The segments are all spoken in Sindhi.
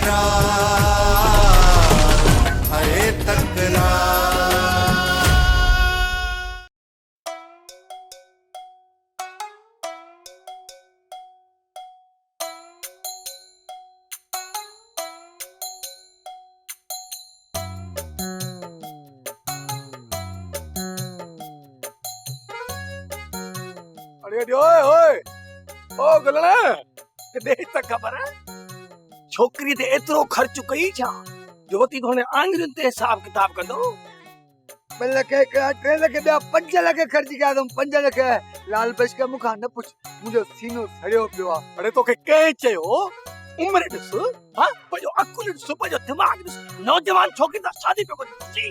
تڪرار هاء تڪرار. اڙي اڙي اوئي اوئي او گلڻ ڏي ته خبر ڇوڪري تي ايترو خرچ ڪئي ڇا جو وتي ٿو هاڻي آڱرين تي حساب ڪتاب ڪندو. ٻه لک هڪڙا ٽي لک ٻيا پنج لک خرچ ڪيا اٿم پنج لک لال بخش مون کان نه پڇ منهنجو سينو سڙيو پيو آ. اڙي توکي ڪنهن چيو عمر ڏس ها پنهنجو عقل ڏس پنهنجو دماغ ڏس نوجوان ڇوڪري سان شادي پيو ڪرين سي.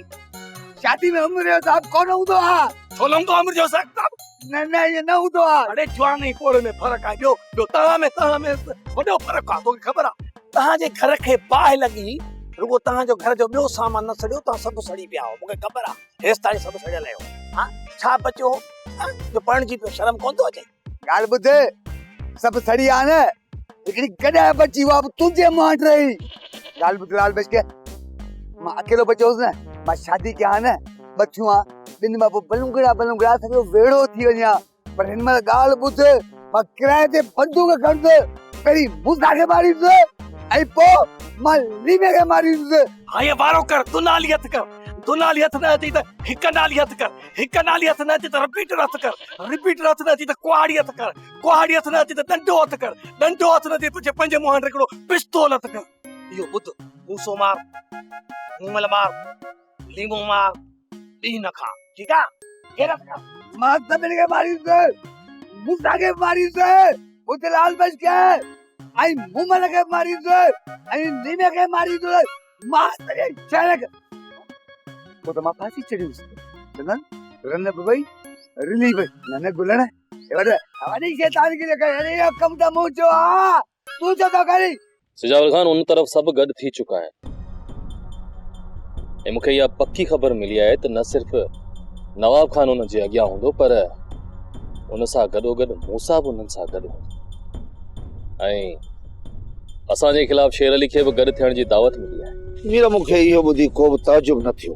شادي ۾ عمر جو حساب ڪونه هوندو آ. ڇو نه هوندو آ عمر جو حساب ڪتاب؟ نه نه ائين نه هوندو آ. اڙي جوان ۽ پوڙهي ۾ فرق آ ٻيو ٻيو توهان ۾ توهان ۾ وڏو فرق آ توکي خبر آ توهان جي گهر کي باهه لڳي، رڳو توهان جو گهر جو ٻيو سامان نه سڙيو، توهان سڀ سڙي پيا آهيو، مون کي خبر آهي، هيستائين سڀ سڙيل آهيو. ها، ڇا بچيو هو جو پرڻجي پيو، شرم ڪونه ٿو اچي؟ ڳالهه ٻڌ، سڀ سڙي ويا نه، هڪڙي گڏهه بچي، اها به تنهنجي منهن هٽ رهي. ڳالهه ٻڌ لال بخش، مان اڪيلو بچيو هوس نه، مان شادي ڪيان ها نه، ٻه ٿيون ها، ٻن مان پوء بلونگڙا بلونگڙا سڄو ويڙهو ٿي وڃي ها. پر هن مهل ڳالهه ٻڌ، مان ڪرائي تي بندوق کڻندس، پهرين موسيٰ کي ماريندس ۽ پوء مان ليمي کي ماريندس. هائين وارو ڪر، دونالي هٿ ڪر، دونالي هٿ نه اچئي ته هڪ نالي هٿ ڪر، هڪ نالي هٿ نه اچي ته رپيٽر هٿ ڪر، رپيٽر هٿ نه اچي ته ڪهاڙي هٿ ڪر، ڪهاڙي هٿ نه اچي ته ڏنڊو هٿ ڪر، ڏنڊو هٿ نه اچي ته پنهنجي منهن هڪڙو پستول هٿ ڪر. اهو ٻڌ، موسو مار، مومل مار، ليمو مار، ڏينهن نه کان، ٺيڪ آ؟ غيرت ڪر. مان سڀني کي ماريندس، موسيٰ کي به ماريندس، ٻڌ لال بخش کي ۽ مومل کي به ماريندس ۽ ليمي کي به ماريندس، مان سڄي شهر کي. پوء ته مان ڦاسي چڙهي هيس. چندن، رن به وئي، رلي به وئي. نه نه گلڻ، هي وڏ وڏي شيطانگيري ڪئي، اڙي اهو ڪم ته منهنجو آ، تون ڇو ٿو ڪرين؟ سجاول خان ان طرف سڀ گڏ ٿي چڪا آهن ۽ مون کي اها پڪي خبر ملي آهي ته نه صرف نواب خان انهن جي اڳيان هوندو پر ان سان گڏوگڏ موسيٰ به انهن سان گڏ هوندو ۽ اسان جي خلاف شير علي کي به گڏ ٿيڻ جي دعوت ملي آهي. مير مون کي اهو ٻڌي ڪو به تعجب نه ٿيو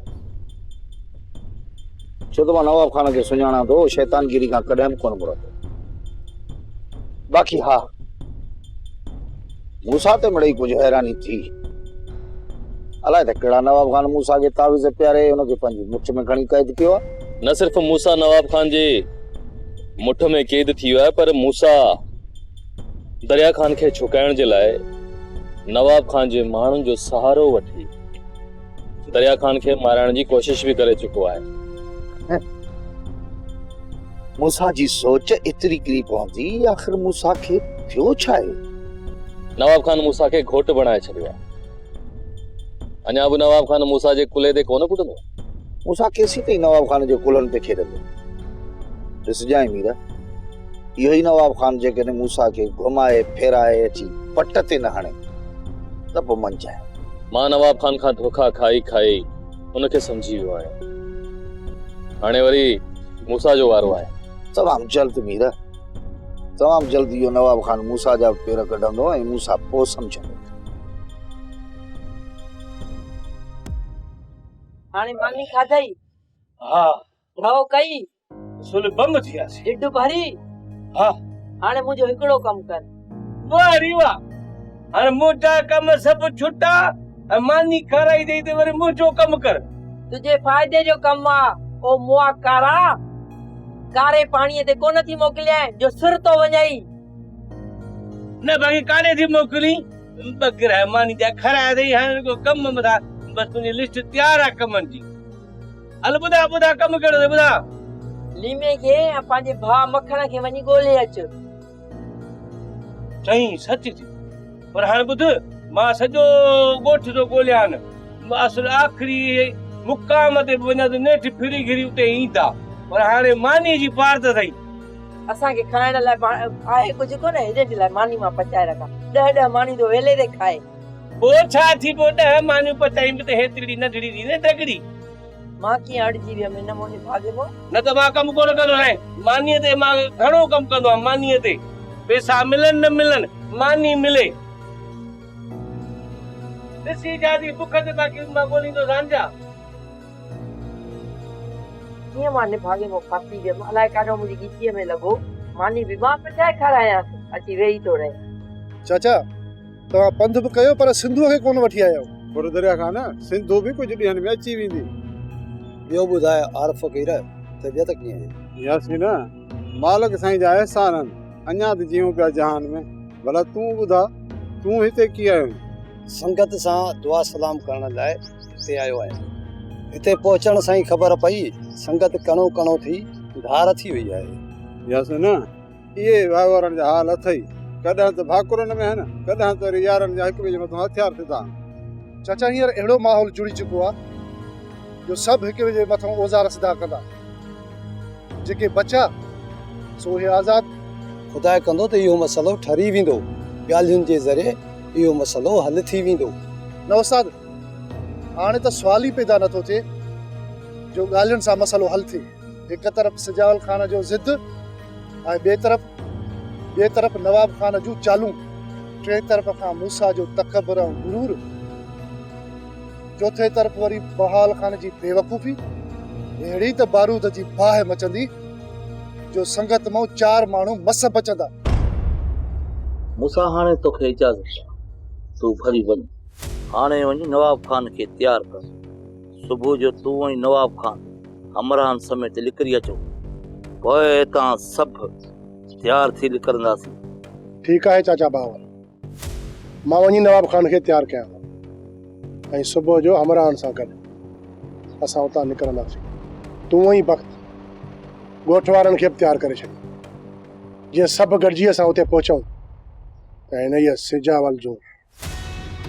ڇو ته مان نواب خان کي سڃاڻان ٿو، هو شيطانگيري کان ڪڏهن به ڪونه مڙندو. باقي ها موسيٰ تي مڙئي ڪجهه حيراني ٿي. الائي ته ڪهڙا نواب خان موسيٰ کي تعويذ پياري هن کي پنهنجي مٺ ۾ کڻي قيد ڪيو آهي. نه صرف موسيٰ نواب خان جي مٺ ۾ قيد ٿي ويو آهي پر موسيٰ دريا خان کي جهڪائڻ جي لاء نواب خان جي ماڻهن جو سهارو وٺي دريا خان کي مارائڻ جي ڪوشش به ڪري چڪو آهي. موسيٰ جي سوچ ايتري ڪري پوندي، آخر موسيٰ کي ٿيو ڇا آهي؟ نواب خان موسيٰ کي گهوٽ بڻائي ڇڏيو آهي. اڃا به نواب خان موسيٰ جي ڪلهي تي ڪونه ڪڏندو؟ موسيٰ ڪيسين تائين نواب خان جي ڪلهن تي کيڏندو؟ ڏسجانء مير، اهو ئي نواب خان جيڪڏهن موسيٰ کي گهمائي ڦيرائي اچي پٽ تي نه هڻي ته پوء منجهائين. مان نواب خان کان ڌوکا کائي کائي ان کي سمجهي ويو آهيان. هاڻي وري موسيٰ جو وارو آهي. تمام جلد مير، تمام جلد اهو نواب خان موسيٰ جا به پير ڪڍندو ۽ موسيٰ پوء سمجهندو. هاڻي ماني کاڌئي؟ ها. ڍؤ ڪئي؟ سل بم ٿي وياسين. ڍڊ ڀري؟ ها. هاڻي منهنجو هڪڙو ڪم ڪر. واهه ري واهه، هاڻي منهنجا ڪم سڀ ڇٽا ۽ ماني کارائي ڏئي ته وري منهنجو ڪم ڪر. تنهنجي فائدي جو ڪم آ، او مئا ڪارا! ڪاري پاڻيء تي ڪونه ٿي موڪليانء جو سر ٿو وڃئي. نه باقي ڪاڏي ٿي موڪلين؟ ٻه گرهه ماني جا کارائي اٿئي، هاڻي رڳو ڪم مٿان بس تنهنجي لسٽ تيار آ ڪمن جي. هل ٻڌاء ٻڌاء ڪم ڪهڙو اٿئي ٻڌاء. ليمي کي ۽ پنهنجي ڀاء مکڻ کي وڃي ڳولي اچ. چئين سچ ٿي پر هاڻي ٻڌ مان سڄو ڳوٺ ٿو ڳوليان اصل آخري مقام تي به وڃان ته نيٺ ڦري گهري اتي ايندا پر هاڻي ماني جي پارت اٿئي. اسان کي کائڻ لاء آهي ڪجهه ڪونه هنن جي لاء ماني مان پچائي رکان. ڏهه ڏهه مانيون ٿو ويلي تي کائي. پوء ڇا ٿي پيو ڏهه مانيون پچائين به ته هيترڙي ننڍڙي ٿي نه ڊگڙي. مان ڪيئن اڙجي ويم هن منهنجي ڀاڳي مون. نه ته مان ڪم ڪونه ڪندو رهين. مانيء تي مان گهڻو ڪم ڪندو آهيان مانيء تي پيسا ملن نه ملن ماني ملي. ڏسي جادي بک تي باقي مان ڳوليندو سانجا. ڪيئن مان نڀاڳي مان ڦاسي ويم، الائي ڪاڏو منهنجي ڳچيء ۾ لڳو، ماني به مان پچائي کارايانس، اچي ويهي ٿو رهي. چاچا، توهان پنڌ به ڪيو پر سنڌوء کي ڪونه وٺي آيائو. پر دريا خان، سنڌو به ڪجهه ڏينهن ۾ اچي ويندي. ٻيو ٻڌاء عارف فقير، طبيعت ڪيئن آهي؟ ياسين، مالڪ سائين جا احسان آهن، اڃا ته جيئون پيا جهان ۾. ڀلا تون ٻڌاء، تون هتي ڪيئن آيو آهين؟ سنگت سان دعا سلام ڪرڻ لاء هتي آيو آهيان. هتي پهچڻ سان ئي خبر پئي، سنگت ڪڻو ڪڻو ٿي ڌار ٿي وئي آهي. ياسين، اهي وهنوارن جا حال اٿئي، ڪڏهن ته ڀاڪرن ۾ آهن، ڪڏهن ته وري يارن جا هڪ ٻئي جي مٿان هٿيار سڌا آهن. چاچا هينئر اهڙو ماحول جڙي چڪو آهي جو سڀ هڪ ٻئي جي مٿان اوزار سڌا ڪندا. جيڪي بچيا سو اهي آزاد. خدا ڪندو ته اهو مسئلو ٺري ويندو، ڳالهين جي ذريعي اهو مسئلو حل ٿي ويندو. نه استاد، هاڻي ته سوال ئي پيدا نٿو ٿئي جو ڳالهين سان مسئلو حل ٿئي. هڪ طرف سجاول خان جو ضد ۽ ٻئي طرف ٻئي طرف نواب خان جون چالون، ٽئين طرف کان موسيٰ جو تڪبر ۽ غرور، چوٿين طرف وري بهال خان جي بيوقوفي، اهڙي ته بارود جي باهه مچندي جو سنگت مان چار ماڻهو مس بچندا. موسيٰ هاڻي توکي اجازت آ، تون ڀلي وڃ. هاڻي وڃي نواب خان کي تيار ڪر. صبح جو تون ۽ نواب خان همراهن سميت نڪري اچو. پوء هتان سڀ تيار ٿي نڪرنداسين. ٺيڪ آهي چاچا بهاول. مان وڃي نواب خان کي تيار ڪيان ٿو ۽ صبح جو همراهن سان گڏ اسان اتان نڪرنداسين. تون ۽ بخت ڳوٺ وارن کي به تيار ڪري ڇڏ، جيئن سڀ گڏجي اسان اتي پهچون ته انهيء سجاول جون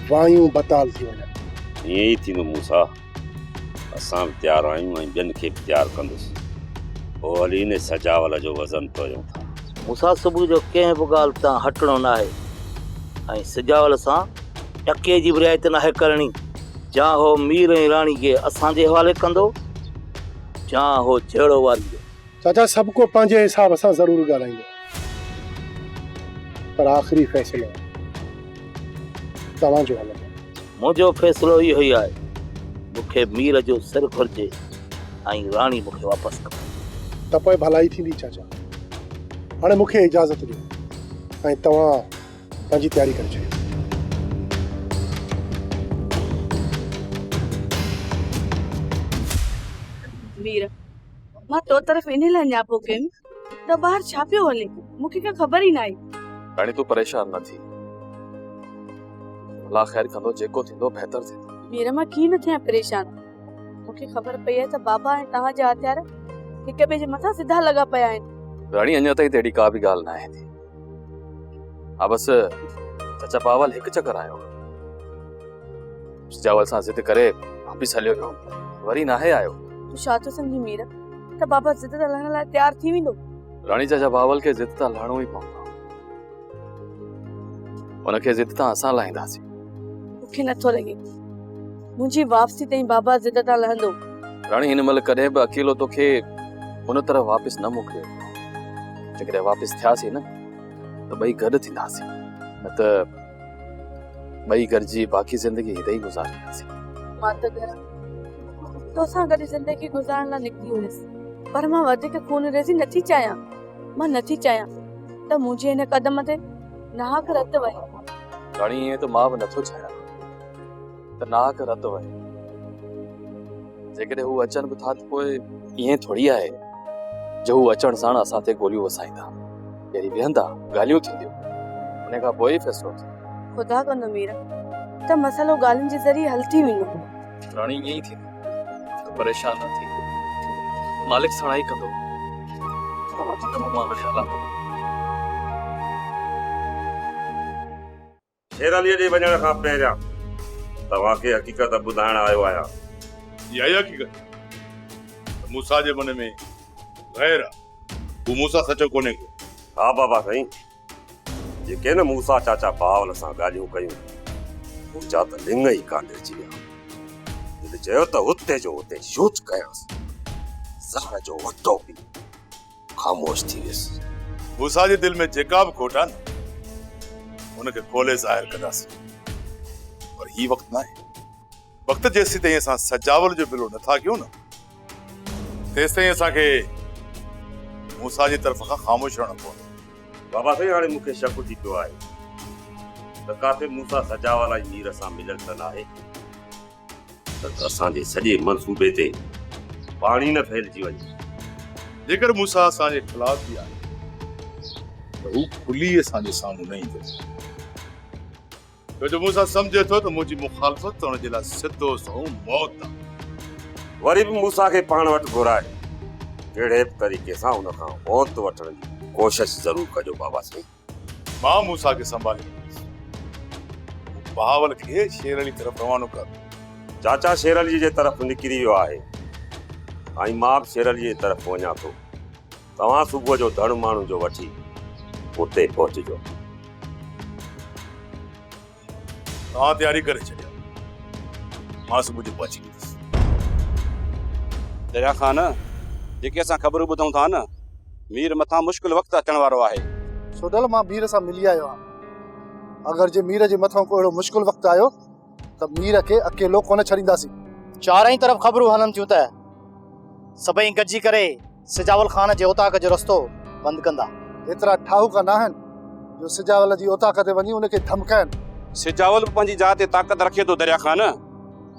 وايون بتال ٿي وڃن. ائين ئي ٿيندو موسيٰ، اسان به تيار آهيون ۽ ٻين کي به تيار ڪندس. پوء هلي انهي سجاول جو وزن توريون ٿا. موسيٰ صبح جو ڪنهن به ڳالهه تان هٽڻو ناهي ۽ سجاول سان ٽڪي جي به رعايت ناهي ڪرڻي. جا هو مير ۽ راڻي کي اسان جي حوالي ڪندو، جا هو جهيڙو واريندو. چاچا سڀ ڪو پنهنجي حساب سان ضرور ڳالهائيندو پر آخري فيصلو توهان جو هلندو. منهنجو فيصلو اهو ئي آهي. مون کي مير جو سر گهرجي ۽ راڻي مون کي واپس کپي. ته پوء ڀلائي ٿيندي چاچا. هاڻي مون کي اجازت ڏيو ۽ توهان پنهنجي تياري ڪري ڇڏيو. مير، مان تو طرف انهي لاء نياپو ڪيم ته ٻاهر ڇا پيو هلي، مون کي ڪا خبر ئي ناهي. راڻي تون پريشان نه ٿي. الله خير ڪندو، جيڪو ٿيندو بهتر ٿيندو. مير مان ڪيئن نه ٿيان پريشان، مون کي خبر پئي آهي ته بابا ۽ توهان جا هٿيار هڪ ٻئي جي مٿان سڌا لڳا پيا آهن. راڻي اڃا تائين ته اهڙي ڪا به ڳالهه ناهي ٿي. ها بس چاچا پاول هڪ چڪر آيو هو. سجاول سان ضد ڪري واپس هليو ويو، وري ناهي آيو. تون ڇا ٿو سمجهين مير ته بابا ضد تان لهڻ لاء تيار ٿي ويندو؟ راڻي چاچا پاول کي ضد تان لهڻو ئي پوندو. ان کي ضد تان اسان لاهينداسين. مون کي نٿو لڳي منهنجي واپسي تائين بابا ضد تان لهندو. راڻي هن مهل ڪڏهن به اڪيلو توکي ان طرف واپس نه موڪليو ويندو. جيڪڏهن واپس ٿياسين نه ته ٻئي گڏ ٿينداسين، نه ته ٻئي گڏجي باقي زندگي هتي ئي گذارينداسين. مان ته گهران توسان گڏ زندگي گذارڻ لاء نڪتي هيس، پر مان وڌيڪ خونريزي نٿي چاهيان. مان نٿي چاهيان ته منهنجي هن قدم تي ناحق رت وهي. راڻي ائين ته مان به نٿو چاهيان ته ناحق رت وهي. جيڪڏهن هو اچن به ٿا ته پوء ائين ٿوري آهي جو هو اچڻ ساڻ اسان تي گوليون وسائيندا. پهرين ويهندا، ڳالهيون ٿينديون، ان کان پوء ئي فيصلو ٿيندو. خدا ڪندو مير ته مسئلو ڳالهين جي ذريعي حل ٿي ويندو. راڻي ائين ئي ٿيندو، تون پريشان نه ٿي، مالڪ سڻائي ڪندو. مان هاڻي هلان ٿو. شير عليء ڏي وڃڻ کان پهريان توهان کي حقيقت ٻڌائڻ آيو آهيان. اها ئي حقيقت ته موسيٰ جي من ۾ غير آ. هو مون سان سچو ڪونهي ڪو. ها بابا سائين، جيڪي نه موسيٰ چاچا بهاول سان ڳالهيون ڪيون، منهنجا ته لڱ ئي ڪانڊرجي ويا. دل چيو ته اتي جو اتي شوٽ ڪيانس، زهر جو وٽو پي خاموش ٿي ويس. موسيٰ جي دل ۾ جيڪا به کوٽ آ نه، ان کي کولي ظاهر ڪنداسين. پر هي وقت ناهي. وقت جيسيتائين اسان سجاول جو بلو نٿا ڪيون نه تيستائين اسان کي موسيٰ جي طرف کان خاموش رهڻو پوندو. بابا سائين هاڻي مون کي شڪ ٿي پيو آهي ته ڪاٿي موسيٰ سجاول ۽ مير سان مليل ته ناهي ته اسان جي سڄي منصوبي تي پاڻي نه ڦهلجي وڃي. جيڪر موسيٰ اسان جي خلاف به آهي ته هو کلي اسان جي سامهون نه ايندو. ڇو جو موسيٰ سمجهي ٿو ته منهنجي مخالفت هن جي لاء سڌو سنئون موت آهي. وري به موسيٰ کي پاڻ وٽ گهرائي ڪهڙي به طريقي سان ان کان اونت وٺڻ جي ڪوشش ضرور ڪجو بابا سائين. مان موسيٰ کي سنڀالي وٺندس. تون بهاول کي شير علي طرف روانو ڪر. چاچا شير علي جي طرف نڪري ويو آهي ۽ مان به شير علي جي طرف وڃان ٿو. توهان صبح جو ڌڻ ماڻهن جو وٺي اتي پهچجو. توهان تياري ڪري ڇڏيو، مان صبح جو پهچي ويندس. دريا خان، جيڪي اسان خبرون ٻڌون ٿا نه، مير مٿان مشڪل وقت اچڻ وارو آهي. سوڍل، مان مير سان ملي آيو آهيان. اگر جي مير جي مٿان ڪو اهڙو مشڪل وقت آيو ته مير کي اڪيلو ڪونه ڇڏينداسين. چارئي طرف خبرون هلن ٿيون ته سڀئي گڏجي ڪري سجاول خان جي اوطاق جو رستو بند ڪندا. ايترا ٺاهوڪا ناهن جو سجاول جي اوطاق تي وڃي ان کي ڌمڪائن. سجاول به پنهنجي جاء تي طاقت رکي ٿو دريا خان،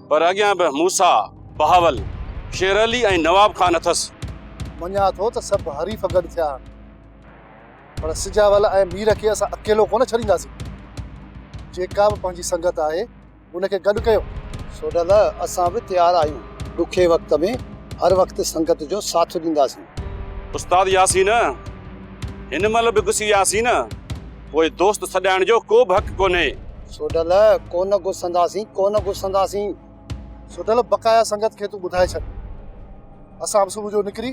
پر اڳيان به موسيٰ، بهاول، شير علي ۽ نواب خان اٿس. مڃان ٿو ته سڀ حريف گڏ ٿيا آهن، پر سجاول ۽ مير کي اسان اڪيلو ڪونه ڇڏينداسين. جيڪا به پنهنجي سنگت آهي، ان کي گڏ ڪيو. سوڍل، اسان به تيار آهيون. ڏکي وقت ۾ هر وقت سنگت جو ساٿ ڏينداسين. استاد ياسين، هن مهل به گسي وياسين نه، پوء دوست سڏائڻ جو ڪو به حق ڪونهي. سوڍل، ڪونه گسنداسين، ڪونه گسنداسين. سوڍل، بقايا سنگت کي تون ٻڌائي ڇڏ. اسان به صبح جو نڪري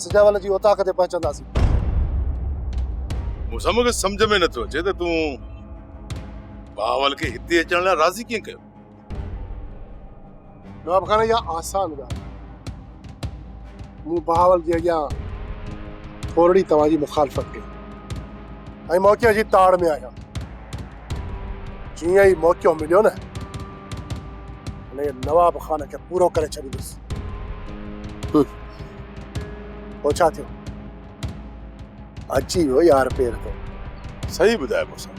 سجاول جي اوطاق تي پهچنداسين. موسيٰ، مون کي سمجهه ۾ نٿو اچي ته تون بهاول کي هتي اچڻ لاء راضي ڪيئن ڪيو؟ نواب خان، اها آسان ڳالهه آهي. مون بهاول جي اڳيان ٿورڙي توهان جي مخالفت ڪئي ۽ موقعي جي تاڙ ۾ آهيان. جيئن ئي موقعو مليو نه، انهيء نواب خان کي پورو ڪري ڇڏيندس. پوء ڇا ٿيو؟ اچي ويو يار پير تي. صحيح ٻڌاء موسيٰ،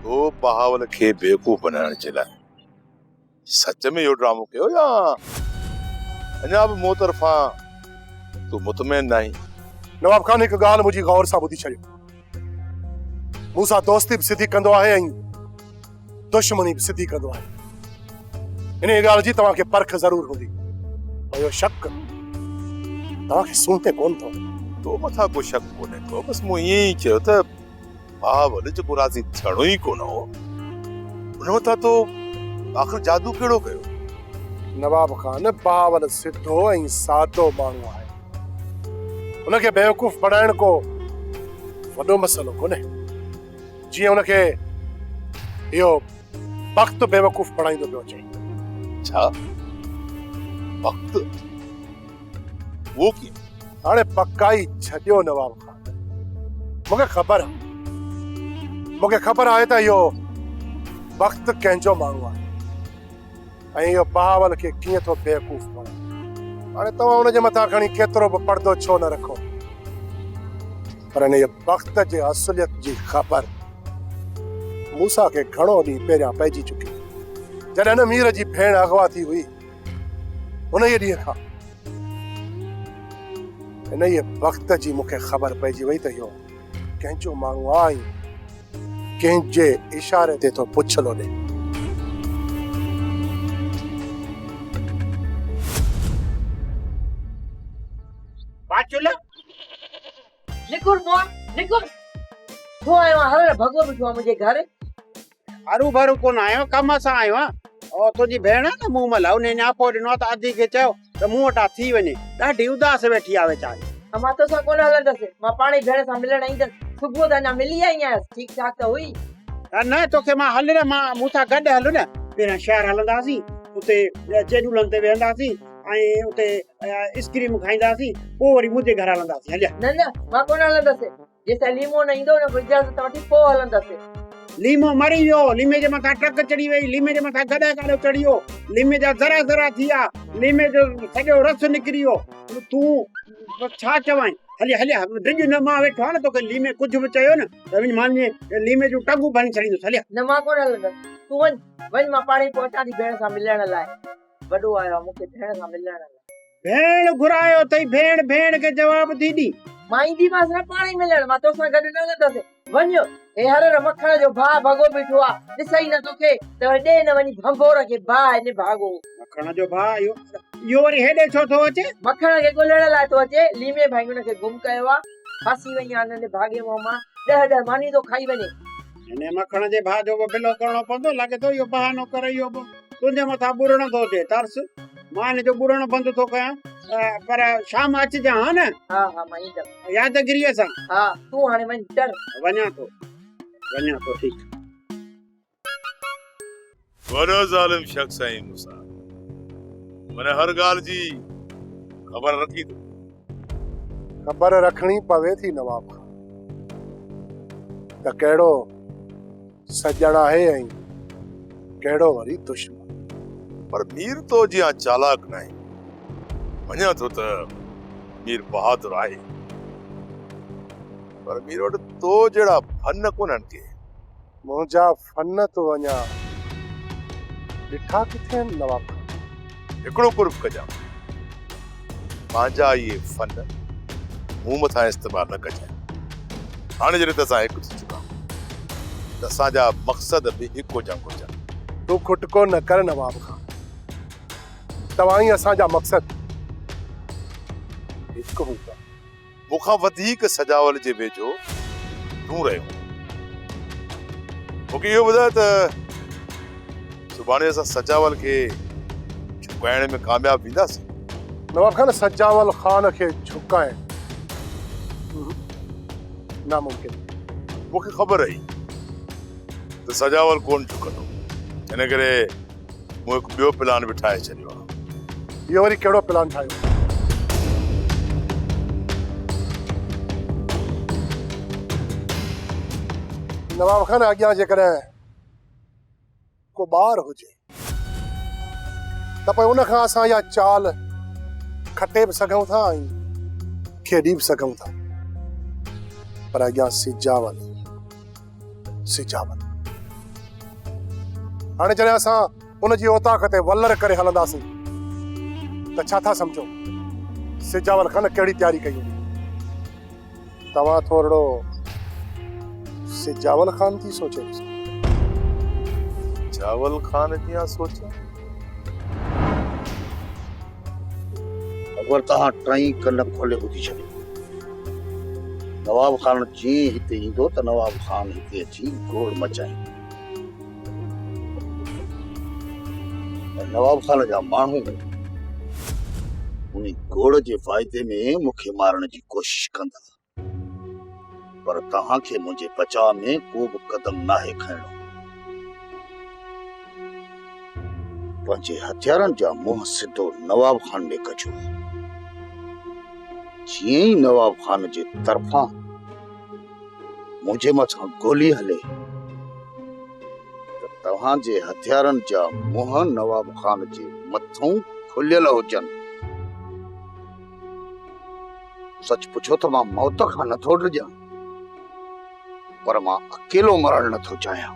تو بهاول کي بيوقوف بنائڻ جي لاء سچ ۾ اهو ڊرامو ڪيو يا اڃا به مون طرفان تون مطمئن ناهين؟ نواب خان هڪ ڳالهه منهنجي غور سان ٻڌي ڇڏيو. مون سان دوستي به سڌي ڪندو آهي ۽ دشمني به سڌي ڪندو آهي. انهيء ڳالهه جي توهان کي پرک ضرور هوندي. پر اهو شڪ توهان کي سونهي ڪونه ٿو. تو مٿان ڪو شڪ ڪونهي ڪو، بس مون ائين ئي چيو ته بهاول جيڪو راضي ٿيڻو ئي ڪونه هو، ان مٿان تو آخر جادو ڪهڙو ڪيو؟ نواب خان، بهاول سڌو ۽ سادو ماڻهو آهي. ان کي بيوقوف بڻائڻ ڪو وڏو مسئلو ڪونهي. جيئن ان کي اهو بخت بيوقوف بڻائيندو پيو اچي. ڇا؟ بخت؟ اهو ڪيئن؟ هاڻي پڪائي ڇڏيو نواب خان. مون کي خبر آهي. مون کي خبر آهي ته اهو بخت ڪنهن جو ماڻهو آهي ۽ اهو بهاول کي ڪيئن ٿو بيوقوف بڻائي. هاڻي توهان ان جي مٿان کڻي ڪيترو به پردو ڇو نه رکو، پر انهيء بخت جي اصليت جي خبر موسيٰ کي گهڻو ڏينهن پهريان پئجي چڪي هئي. جڏهن مير جي ڀيڻ اغوا ٿي هئي، انهيء ڏينهن کان انهيء بخت جي مون کي خبر پئجي وئي ته اهو ڪنهن جو ماڻهو آ ۽ ڪنهن جي اشاري تي ٿو پڇ لوڏي. باچل! نڪر مئا، نڪر! ڇو آيو آهين؟ هر هر ڀڳو بيٺو آهين منهنجي گهر. هرو ڀرو ڪونه آيو آهيان، ڪم سان آيو آهيان. او تنهنجي ڀيڻ آهي نه مومل، انهيء نياپو ڏنو آهي ته ادي کي چئو ته مون وٽان ٿي وڃي. ڏاڍي اداس ويٺي آهي ويچاري. مان توسان ڪونه هلندس، مان پاڻ ئي ڀيڻ سان ملڻ ايندس. صبح ته اڃا ملي آئي آهيانس، ٺيڪ ٺاڪ ته هئي. نه توکي مان هل نه، مان مون سان گڏ هل نه. پهريان شهر هلنداسين، اتي چيڏولن تي ويهنداسين ۽ اتي ائسڪريم کائينداسين، پوء وري منهنجي گهر هلنداسين. هليا. نه نه، مان ڪونه هلندس. جيستائين ليمو نه ايندو، ان کان اجازت وٺي پوء هلندس. ليمو مري ويو، ليمي جي مٿان ٽرڪ چڙهي وئي، ليمي جي مٿان گڏهه گاڏو چڙهي ويو، ليمي جا ذرا ذرا ٿي ويا، ليمي جو سڄو رس نڪري ويو. تون بس ڇا چوانء؟ هلي هلي ڊڄ نه مان ويٺو آهيان نه توکي ليمي ڪجهه به چيو نه ته وڃ مان ليمي جون ٽنگون ڀڃي ڇڏيندس هليا. نه مان ڪونه هلندس تون وڃ وڃ مان پاڻهي پهچان ٿي ڀيڻ سان ملڻ لاء وڏو آيو آهي مون کي ڀيڻ سان ملڻ لاء. ڀيڻ گهرايو اٿئي ڀيڻ ڀيڻ کي جواب ٿي ڏي. مان اينديمانس نه پاڻهي ملڻ مان توسان گڏ نه هلندس وڃ هي هر هر مکڻ جو ڀاء ڀڳو بيٺو آ ڏسئي نه توکي ته ڏي نه وڃي ڀنڀور کي باهه نڀاڳو. مکڻ جو ڀاء اهو اهو وري هيڏي ڇو ٿو اچي؟ مکڻ کي ڳولڻ لاء ٿو اچي. ليمي ڀائي هن کي گم ڪيو آ. ڦاسي وئي آ ننڍي ڀاڳي منهن مان. ڏهه ڏهه ماني ٿو کائي وڃي. هن مکڻ جي ڀاء جو به بلو ڪرڻو پوندو. لڳي ٿو اهو بهانو ڪري اهو به تنهنجي مٿان ٻرڻ ٿو اچي. ترس مان هن جو ٻرڻ بند ٿو ڪيان. پر شام اچجان ها نه؟ ها ها مان ايندم. يادگيريء سان. ها تون هاڻي وڃ ٽر. وڃان ٿو وڃان ٿو ٺيڪ. وڏو ظالم شخص آهين موسيٰ. من هر ڳالهه جي خبر رکين ٿو. خبر رکڻي پوي ٿي نواب خان ته ڪهڙو سڄڻ آهي ۽ ڪهڙو وري دشمن. پر مير تو جيان چالاڪ ناهي. مڃان ٿو ته مير بهادر آهي. پر مير وٽ تو جهڙا فن ڪونهن ڪي. منهنجا فن تو اڃا ڏٺا ڪٿي آهن نواب خان. هڪڙو قرب ڪجان. پنهنجا اهي فن مون مٿان استعمال نه ڪجانء. هاڻي جڏهن ته اسان هڪ ٿي چڪا آهيون ته اسان جا مقصد به هڪ هجڻ گهرجن. تون کٽڪو نه ڪر نواب خان. توهان ۽ اسان جا مقصد هڪ هوندا. مون کان وڌيڪ سجاول جي ويجهو تون رهيو هئين. مون کي اهو ٻڌاء ته سڀاڻي اسان سجاول کي جهڪائڻ ۾ ڪامياب وينداسين؟ نواب خان، سجاول خان کي جهڪائڻ ناممڪن. مون کي خبر هئي ته سجاول ڪونه جهڪندو، ان ڪري مون هڪ ٻيو پلان به ٺاهي ڇڏيو آهي. اهو وري ڪهڙو پلان ٺاهيو؟ نواب خان اڳيان جيڪڏهن ڪو ٻار هجي ته پوء ان کان اسان اها چال کٽي به سگهون ٿا ۽ کيڏي به سگهون ٿا پر اڳيان سجاول سجاول هاڻي جڏهن اسان ان جي اوطاق تي ولر ڪري هلنداسين ته ڇا ٿا سمجهو سجاول خان ڪهڙي تياري ڪئي هوندي؟ توهان ٿورڙو سجاول خان ٿي سوچي ڏسو. سجاول خان جيان سوچيان؟ اگر توهان ٽئي ڪن کولي ٻڌي ڇڏيو. نواب خان جيئن ئي هتي ايندو ته نواب خان هتي اچي گوڙ مچائيندو ۽ نواب خان جا ماڻهو انهي گوڙ جي فائدي ۾ مون کي مارڻ جي ڪوشش ڪندا پر توهان کي منهنجي بچاء ۾ ڪو به قدم ناهي کڻڻو. پنهنجي هٿيارن جا منهن سڌو نواب خان ڏي ڪجو. جيئن ئي نواب خان جي طرفان منهنجي مٿان گولي هلي ته توهان جي هٿيارن جا منهن نواب خان جي مٿئون کليل هجن. سچ پڇو ته مان موت کان نٿو ڊڄان، پر مان اڪيلو مرڻ نٿو چاهيان.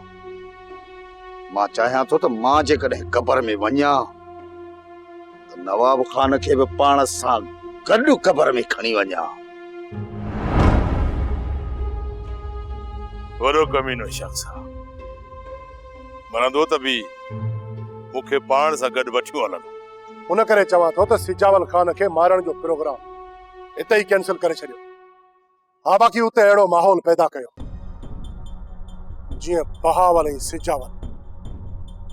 مان چاهيان ٿو ته مان جيڪڏهن قبر ۾ وڃان ته نواب خان کي به پاڻ سان گڏ قبر ۾ کڻي وڃان. وڏو ڪمينو شخص آ. مرندو ته به مون کي پاڻ سان گڏ وٺيو هلندو. ان ڪري چوان ٿو ته سجاول خان کي مارڻ جو پروگرام اتي ئي ڪينسل ڪري ڇڏيو. ها باقي اتي اهڙو ماحول پيدا ڪيو جيئن بهاول ۽ سجاول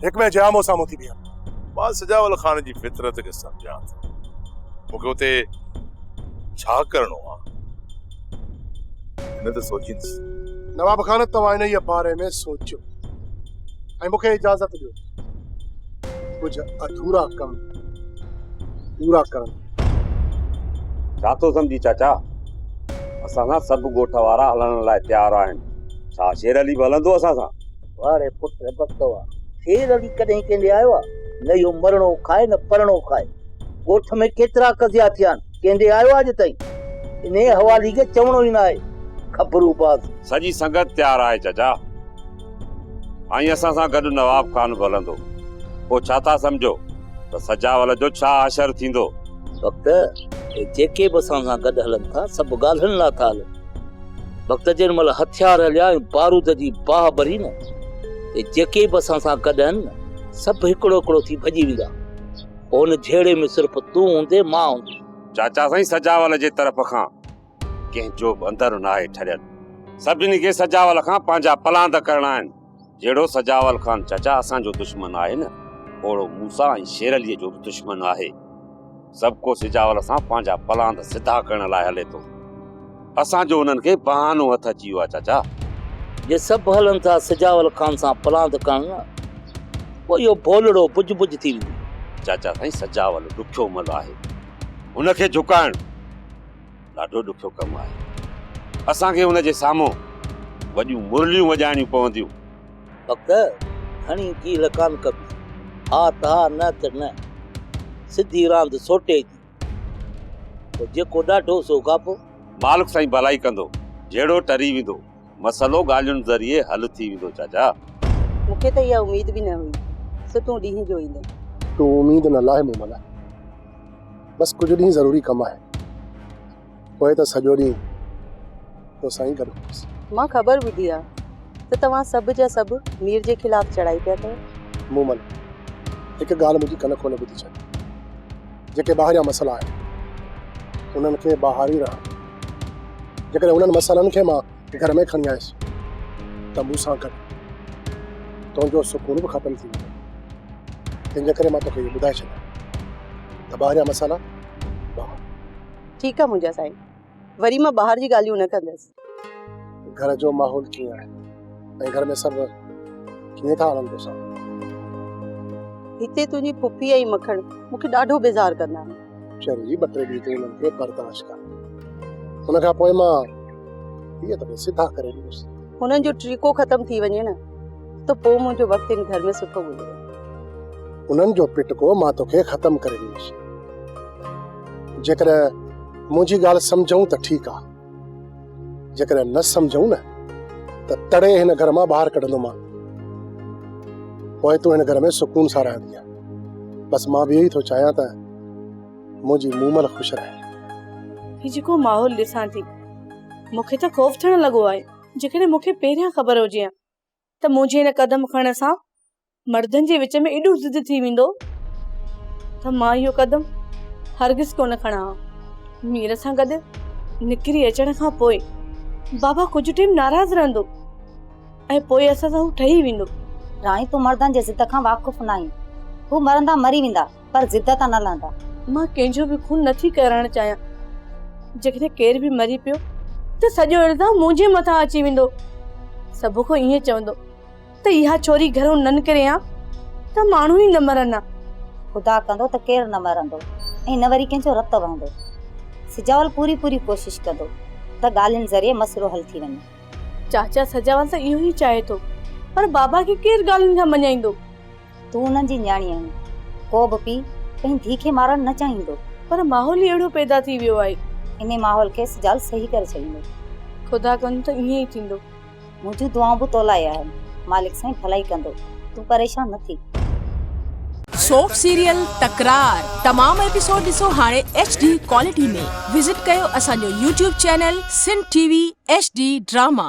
هڪ ٻئي جي آمهون سامهون ٿي بيهن. مان سجاول خان جي فطرت کي سمجهان ٿو. مون کي اتي ڇا ڪرڻو آ ان تي سوچيندس. نواب خان توهان انهيء باري ۾ سوچيو ۽ مون کي اجازت ڏيو ڪجهه اڌورا ڪم پورا ڪرڻ جي. ڇا ٿو سمجهين چاچا؟ اسان سان سڀ ڳوٺ وارا هلڻ لاء تيار آهن. ڇا شير علي به هلندو اسان سان؟ واهه ري پٽ بخت واهه. شير علي ڪڏهن ڪنهن ڏي آيو آ؟ نه اهو مرڻو کائي نه پرڻو کائي. ڳوٺ ۾ ڪيترا قضيا ٿيا آهن، ڪنهن ڏي آيو آ اڄ تائين؟ انهيء حوالي کي چوڻو ئي ناهي. خبرو باز. سڄي سنگت تيار آهي چچا. ۽ اسان سان گڏ نواب خان به هلندو. پوء ڇا ٿا سمجهو ته سجاول جو ڇا حشر ٿيندو؟ بخت، اهي جيڪي به اسان سان گڏ هلن ٿا، سڀ ڳالهين لاء ٿا هلن. بخت، جنهن مهل هٿيار هليا ۽ بارود جي باهه ٻري نه، ته جيڪي به اسان سان گڏ آهن نه، سڀ هڪڙو هڪڙو ٿي ڀڄي ويندا. پوء ان جهيڙي ۾ صرف تون هوندين، مان هوندس. چاچا سائين سجاول جي طرف کان ڪنهن جو به اندر ناهي ٺريل. سڀني کي سجاول کان پنهنجا پلاند ڪرڻا آهن. جهڙو سجاول خان چاچا اسان جو دشمن آهي نه، اوڙو موسيٰ ۽ شير عليء جو به دشمن آهي. سڀ ڪو سجاول سان پنهنجا پلاند سڌا ڪرڻ لاء هلي ٿو. اسان جو انهن کي بهانو هٿ اچي ويو آهي چاچا. جي سڀ هلن ٿا سجاول خان سان پلاند ڪرڻ نه، پوء اهو ڀولڙو بج بج ٿي ويندو. چاچا سائين سجاول ڏکيو مل آهي. هن کي جهڪائڻ ڏاڍو ڏکيو ڪم آهي. اسان کي ان جي سامهون وڏيون مرليون وڄائڻيون پونديون. بخت گهڻي گيهه ڪانه ڪبي. ها ته ها نه ته نه. سڌي راند سوٽي جي. پوء جيڪو ڏاڍو سو گابو. مالڪ سائين ڀلائي ڪندو. جهيڙو ٽري ويندو. مسئلو ڳالهين ذريعي حل ٿي ويندو چاچا. مون کي ته اها اميد به نه هئي ته تون ڏينهن جو ايندين. تون اميد نه لاهه مون ملاح. بس ڪجهه ڏينهن ضروري ڪم آهي. پوء ته سڄو ڏينهن توسان ئي گڏ هوندس. مان خبر ٻڌي آ ته توهان سڀ جا سڀ مير جي خلاف چڙهائي پيا ڪيو. مومل، هڪ ڳالهه منهنجي ڪن کولي ٻڌي ڇڏ. جيڪي ٻاهريان مسئلا آهن، انهن کي ٻاهر ئي رهڻ ڏي. جيڪڏهن انهن مسئلن کي مان گهر ۾ کڻي آيس ته مون سان گڏ تنهنجو سڪون به ختم ٿي ويندو. تنهن جي ڪري مان توکي اهو ٻڌائي ڇڏيان ته ٻاهريان مسئلا ٻاهر. ٺيڪ آ منهنجا سائين، وري مان ٻاهر جي ڳالهيون نه ڪندس. گهر جو ماحول ڪيئن آهي ۽ گهر ۾ سڀ ڪيئن ٿا هلن توسان؟ هتي تنهنجي پڦي ۽ مکڻ مون کي ڏاڍو بيزار ڪندا آهن. چري ٻه ٽي ڏينهن تون انهن کي برداشت ڪر، ان کان پوء مان هيء توکي سڌا ڪري ڏيندس. هنن جو ٽريڪو ختم ٿي وڃي نه ته پوء منهنجو وقت هن گهر ۾ سٺو گذري. انهن جو پٽڪو مان توکي ختم ڪري ڏيندس. جيڪڏهن منهنجي ڳالهه سمجهون ته ٺيڪ آ، جيڪڏهن نه سمجهون نه ته تڙي هن گهر مان ٻاهر ڪڍندومان. پوء تون هن گهر ۾ سڪون سان رهندينء. بس مان به اهو ئي ٿو چاهيان ته منهنجي مومل خوش رهي. هي جيڪو ماحول ڏسان ٿي، مون کي ته خوف ٿيڻ لڳو آهي. جيڪڏهن مون کي پهريان خبر هجي ها ته منهنجي هن قدم کڻڻ سان مردن جي وچ ۾ ايڏو ضد ٿي ويندو ته مان اهو قدم هرگز ڪونه کڻان ها. مير سان گڏ نڪري اچڻ کان پوء بابا ڪجهه ٽيم ناراض رهندو ۽ پوء اسان سان هو ٺهي ويندو. راڻي تون مردن جي ضد کان واقف ناهين. هو مرندا مري ويندا پر ضد تان نه لهندا. مان ڪنهن جو به خون نٿي ڪرائڻ چاهيان. جيڪڏهن ڪير به مري پيو ته سڄو الزام منهنجي مٿان اچي ويندو. سڀ ڪو ائين چوندو ته اها ڇوري گهرو نه نڪري ها ته ماڻهو ئي نه مرن ها. خدا ڪندو ته ڪير نه مرندو ۽ نه وري ڪنهن جو رت وهندو. سجاول پوري پوري ڪوشش ڪندو ته ڳالهين ذريعي مسئلو حل ٿي وڃي. چاچا سجاول ته اهو ئي چاهي ٿو پر بابا کي ڪير ڳالهين کان مڃائيندو. تون انهن جي نياڻي آهين. ڪو به پيء پنهنجي ڌيء کي مارڻ نه چاهيندو. پر ماحول ئي اهڙو پيدا ٿي ويو آهي. انهي ماحول کي سجال صحيح ڪري ڇڏيندو. خدا ڪندو ته ائين ئي ٿيندو. منهنجون دعائون به تو لاء آهن. مالڪ سائين ڀلائي ڪندو. تون پريشان نه ٿي. سوپ سيريل تڪرار تمام ايپيسوڊ ڏسو هاڻي ايڇ ڊي ڪوالٽي ۾ وزٽ ڪيو اسان جو YouTube channel Sindh T V H D drama.